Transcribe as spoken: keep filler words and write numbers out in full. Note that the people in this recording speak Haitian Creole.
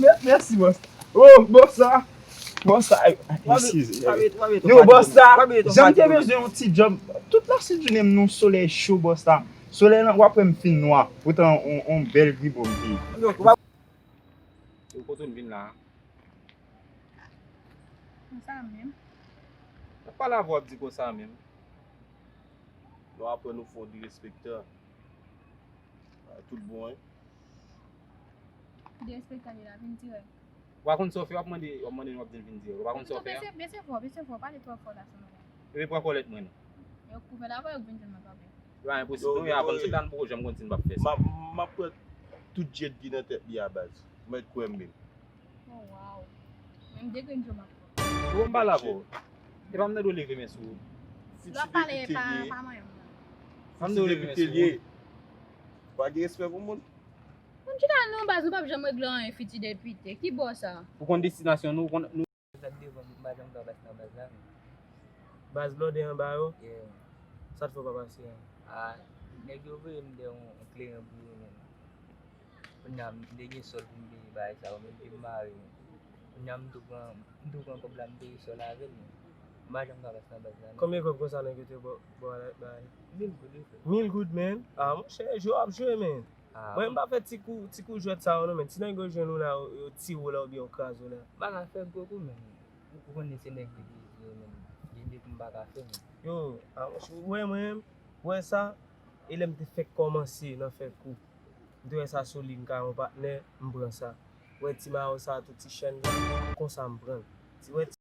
Mè- mèsi, bòs. Oh, bòs la. Bòs la. Eskize. Yo, bòs la. Jan m te bezwen yon ti djòb. Tout lasit jounen m nan solèy cho, bòs la. Solèy lan, w ap wè m fin nwa. Poutan, on, on bèl gribò m te ye. Yo, kote w vin la? Konsa menm. Ou pale avè w ap di konsa menm. Nou aprann ou fè yon derespektan. Tout bon, wi. Derespektan li la, vin dirèk. Ou pa konn sa w fè, w ap mande, w ap mande nou, w ap di l vin dirèk. Ou pa konn sa w fè a? Bese, bese vwa, bese vwa, pale twò fò la, sa mwen. Epi pran kòlèt mwen non. Yo koupe la, pa yo vin jwenn mwen pa byen. Yo pa enposib non, yo aprann se tan poko janm konn si n p ap fè sa. M ap, m ap pran tout djed ki nan tèt li a baz. Ou mèt kwè m menm. Oh, wow. Menm de grenn djòl m ap pran. Ou konn pale avè w. E pa m nan dwe leve men sou ou. Lè w ap pale pa, pa manyen m non. Pa m nan dwe leve men sou ou. Pa gen respè pou moun. Moun ki la non baz, nou p ap janm regle anyen, fiti depite. Ki bò sa? Ou konn destinasyon nou, ou konn nou. Sa k devan m, m pa janm ka pase nan baz la menm. Baz blòdè anba yo? Yeah. Sa t fè w pa pase a? Ah, nèg yo voye m dèyè yon, yon kleren boure menm. Kounye a, m te gen sòl pou m peye bagay sa yo, men m te mare menm. Kounye a, m tou pran, m tou pran kòb la, m peye sòl avè l menm. M pa janm ka pase nan baz la menm. Konbyen kòb konsa nèg yo te ba w, ba w la, ba w? Mil goud, wi, frè. Mil goud, menm? Ah, monchè, jwe w ap jwe, menm. Ah, mwen, m pa fè ti kou, ti kou jwèt sa yo non, men ti nèg yo jwenn ou la, yo, yo tire w la oubyen yo kraze w la. M pa ka fè gwo kou, men ou konnen se nèg yo ki jwe yo, men gen de kou m pa ka fè, men. Yo, ah, ou wè mwen, ou wè sa, e lè m te fèk kòmanse nan fè kou. M te wè sa sou li, m ka yon patnè, m pran sa. Ou wè ti mayo sa, tout ti chèn sa, konsa m pran l. Ti, wè ti